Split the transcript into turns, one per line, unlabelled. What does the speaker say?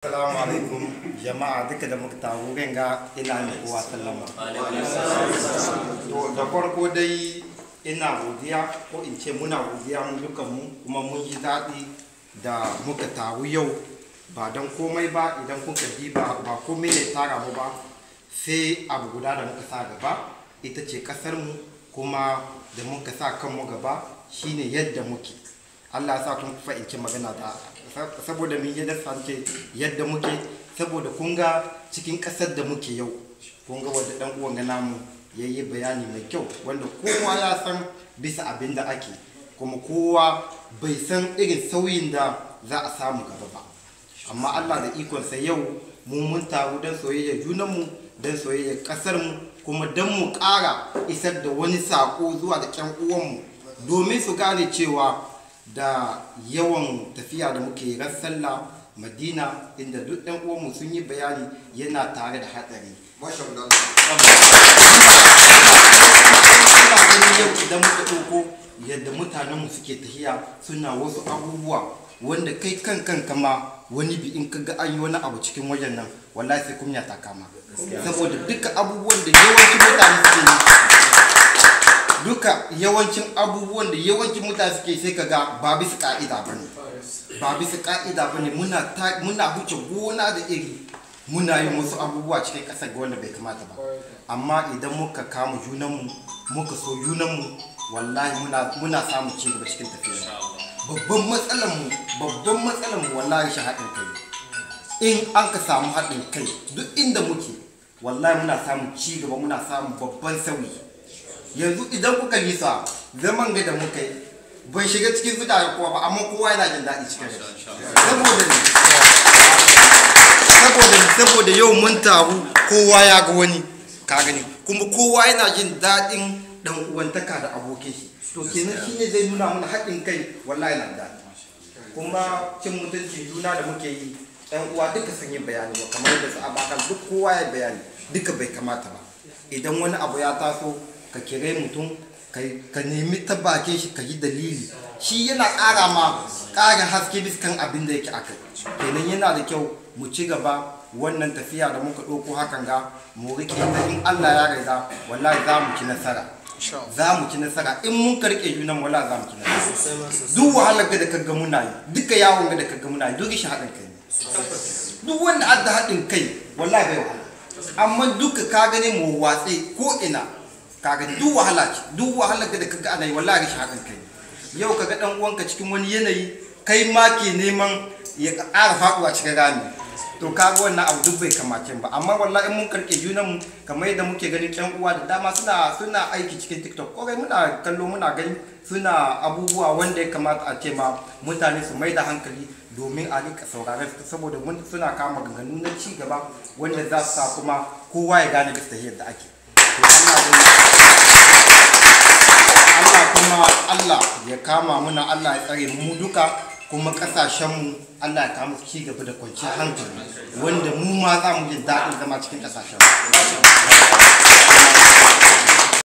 Assalamu alaikum jama'a duka da muka taru ga ina yi kowa sallama. To da farko dai ina godiya ko in ce muna godiya mu dukanmu, kuma mun ji daɗi da muka taru yau. Ba don komai ba, idan kuka diba ba komai ne tara mu ba sai abu guda da muka sa gaba, ita ce ƙasarmu, kuma da muka sa kanmu gaba shine yadda muke. Allah ya sa kun fahimci magana ta, saboda mun yi ce yadda muke, saboda kun ga cikin ƙasar da muke yau, kun ga wanda dan uwan ga namu yayi bayani mai kyau wanda kowa ya san bisa abin da ake, kuma kowa bai san irin sauyin da za a samu gaba ba. Amma Allah da ikonsa yau mu mun taru don soyayyar junanmu, don soyayyar ƙasarmu, kuma don mu ƙara isar da wani saƙo zuwa da ƴan uwanmu domin su gane cewa da yawan tafiya da muke ran sallah Madina, inda duk ɗan uwanmu sun yi bayani, yana tare da hatsari. Yau idan muka ɗauko yadda mutanenmu suke tafiya suna wasu abubuwa wanda kai kan kanka ma wani bi in kaga an yi wani abu cikin wajen nan, wallahi sai kunya ta kama. Saboda duka abubuwan da yawancin mutane suke yi, duka yawancin abubuwan da yawancin mutane suke, sai kaga ba bisa ka'ida bane, ba bisa ka'ida bane. Muna huce gona da iri, muna yin wasu abubuwa cikin ƙasar wanda bai kamata ba. Amma idan muka kama junanmu, muka so junanmu, wallahi muna samun ci gaba cikin tafiya. Babban matsalar mu wallahi shi haɗin kai. In an ka samu haɗin kai duk inda muke, wallahi muna samun ci gaba, muna samun babban sauyi. Yanzu idan kuka lisa zaman ga da muka yi, ban shiga cikin zuciya kowa ba, amma kowa yana jin daɗi cikin rai. Saboda yau mun taru, kowa ya ga wani, ka gani, kuma kowa yana jin daɗin dan uwantaka da abokin shi. To kenan shine zai nuna mana haɗin kai wallahi na daɗi. Kuma cin mutuncin juna da muke yi, ɗan uwa duka sun yi bayani ba, kamar yadda su abakan duk kowa ya bayani, duka bai kamata ba. Idan wani abu ya taso, ka kire mutum, ka nemi ta bakin shi, ka yi dalili, shi yana ƙara ma ƙarin haske biskan abin da yake akai. Kenan yana da kyau mu ci gaba wannan tafiya da muka ɗauko hakan ga, mu rike ta. In Allah ya yarda, wallahi za mu ci nasara, za mu ci nasara. In mun karke junan, wallahi za mu ci nasara. Duk wahalar da kaga muna yi, duka yawon da kaga muna yi, duk shi haɗin kai ne. Duk wanda adda haɗin kai wallahi bai wahala. Amma duka ka gane mu watse ko ina, ka gani, duk wahala ce. Duk wahalar da kaga ana yi, wallahi shi haɗin kai. Yau kaga dan uwanka cikin wani yanayi, kai ma ke neman ya ƙara faɗuwa cikin rami. To kaga wannan abu duk bai kamace ba. Amma wallahi in mun karke junan mu, kamar yadda muke ganin ƴan uwa da dama suna aiki cikin TikTok ko muna kallo, muna gani suna abubuwa wanda ya kamata a ce ma mutane su mai da hankali domin a rika sauraren su, saboda suna kama maganganu na ci gaba wanda za su sa kuma kowa ya gane bisa yadda ake. To Allah kuma Allah ya kama muna, Allah ya tsare mu duka, kuma kasashenmu Allah ya kama ci gaba da kwanciyar hankali wanda mu ma za mu ji daɗin zama cikin kasashenmu.